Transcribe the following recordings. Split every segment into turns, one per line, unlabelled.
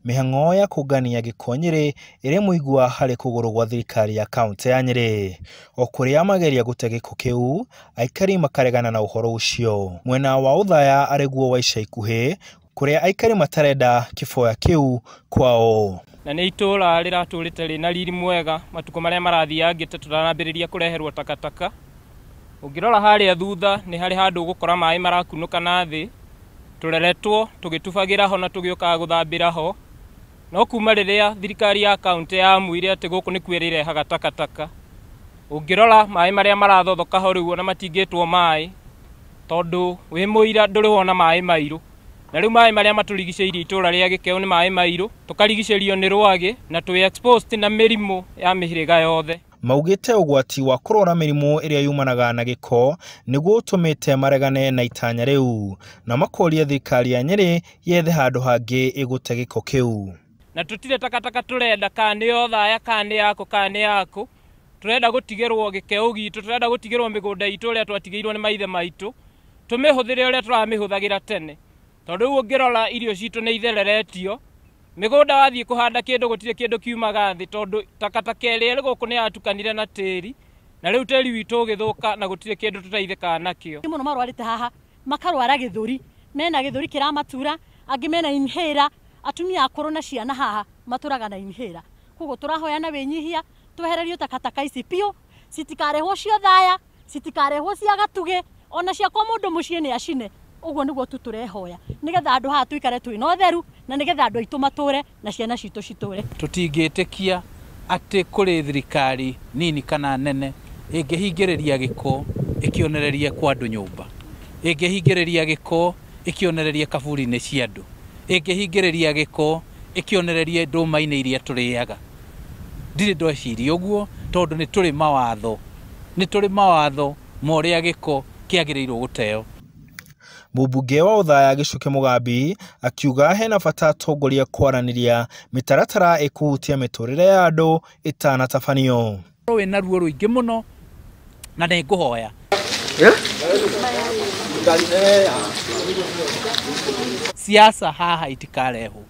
Mĩhang'o ya kũngania gĩko Nyĩrĩ ĩrĩ mũigua harĩ kũgũrũ gwa thirikari ya kaũntĩ ya Nyĩrĩ. O kũrĩa mageria gũte gĩko kĩu, aikari makaregana na ũhoro ũcio. Mwena wa Othaya arĩguo wa ica ikuhĩ, kũrĩa aikari matarenda kĩboya kĩu kwao.
Na nĩ itũũra rĩratũrĩte rĩna riri mwega matukũ marĩa marathiangĩte tũtanambĩrĩria kũreherwo takataka. Ũngĩrora harĩa thutha nĩ harĩ handũ ũgũkora maĩ marakunũka na thĩ, tũreretwo tũgĩtubagĩra ho na tũgĩũkaga gũthambĩra ho. No kuma rĩrĩa thirikari ya kaũntĩ yamuire atĩ gũkũ nĩkuo ĩrĩrehaga takataka, ũngĩrora maĩ marĩa marathothoka ho rĩu ona matingĩtwo maĩ, tondũ wĩ mũira ndũrĩ wona maĩ mairũ. Na rĩu maĩ marĩa matũrigicĩirie itũũra rĩa Gĩkĩũ nĩ maĩ mairũ, tũkarigicĩrio nĩ rwagĩ na twĩ exposed na mĩrimũ ya mĩhĩrĩga yothe.
Maugĩte ũgwati wa kũrwara mĩrimũ ĩrĩa yumanaga na gĩko nĩguo ũtũmĩte maregane na itanya rĩu, na makoria thirikari ya Nyĩrĩ yethe handũ hangĩ ĩgũte gĩko kĩu.
Na tũtirĩ takataka tũrenda, kana nĩ Othaya, kana nĩ yakũ, kana nĩ yakũ. Tũrenda gũtigĩrwo gĩkĩũ gitũ, tũrenda gũtigĩrwo mĩgũnda itũ ũrĩa twatigĩirwo nĩ maithe maitũ, tũmĩhũthĩre ũrĩa tũramĩhũthagĩra tene. Tondũ rĩu ũngĩrora irio citũ nĩ ithereretio, mĩgũnda wathiĩ kũhanda kĩndũ gũtirĩ kĩndũ kiumaga thĩ, tondũ takataka ĩrĩa ĩrĩ gũkũ nĩ yatukanire na tĩri, na rĩu tĩri witũ ũgĩthũka na gũtirĩ kĩndũ tũteithĩkaga nakĩo.
Mũno marwarĩte haha makarwara gĩthũri, mena gĩthũri kĩramatura, angĩ mena inhaler, atumia akũrũ na ciana haha matũraga na inhaler. Koguo tũrahoya na wĩnyihia twehererio takataka ici biũ, citikarehwo cia Othaya, citikarehwo cia Gatugĩ, ona cia kwa mũndũ mũciĩ nĩ acine. Ũguo nĩguo tu tũrehoya, nĩgetha andũ haha tũikare twĩna ũtheru, na nĩgetha andũ aitũ matũre na ciana citũ citũre.
Tũtingĩtĩkia atĩ kũrĩ thirikari nini kana nene ĩngĩhingĩrĩria gĩko ĩkĩonereria kwa andũ nyũmba, ĩngĩhingĩrĩria gĩko ĩkĩonereria kaburi-inĩ cia andũ, ĩngĩhingĩrĩria gĩko ĩkĩonereria ndũma-inĩ iria tũrĩaga. Ndirĩ ndeciria ũguo, tondũ nĩ tũrĩ mawatho, nĩ tũrĩ mawatho ma ũrĩa gĩko kĩagĩrĩirwo gũteo.
Mũmbunge wa Othaya Gĩcuke Mũgambi akiuga hena bata atongoria kwaranĩria mĩtaratara ĩkũhutia mĩtũrĩre ya andũ ĩtanatabanio.
Wĩna ruo rũingĩ mũno na nĩ ngũhoya siasa haha itikarehwo,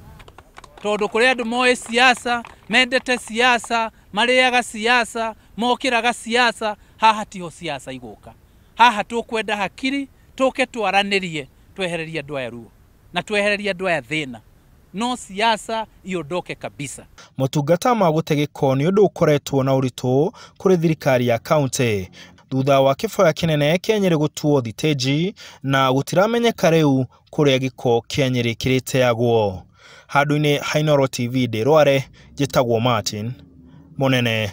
tondũ kũrĩ andũ moĩ siasa, mendete siasa, marĩaga siasa, mokĩraga siasa. Haha tiho siasa igũka. Haha tũkwenda hakiri, tũke twaranĩrie, twehererie andũ aya ruo na twehererie andũ aya thĩna, no siasa iondoke kabisa.
Motungata ma gũte gĩko nĩ ũndũ ũkoretwo na ũritũ kũrĩ thirikari ya kaũntĩ thutha wa kĩboya kĩnene kĩa Nyĩrĩ gũtuo thitĩnji, na gũtiramenyeka rĩu kũrĩa gĩko kĩa Nyĩrĩ kĩrĩteagwo. Handũ-inĩ ha Inooro TV ndĩ Rware, njĩtagwo Martin Mũnene.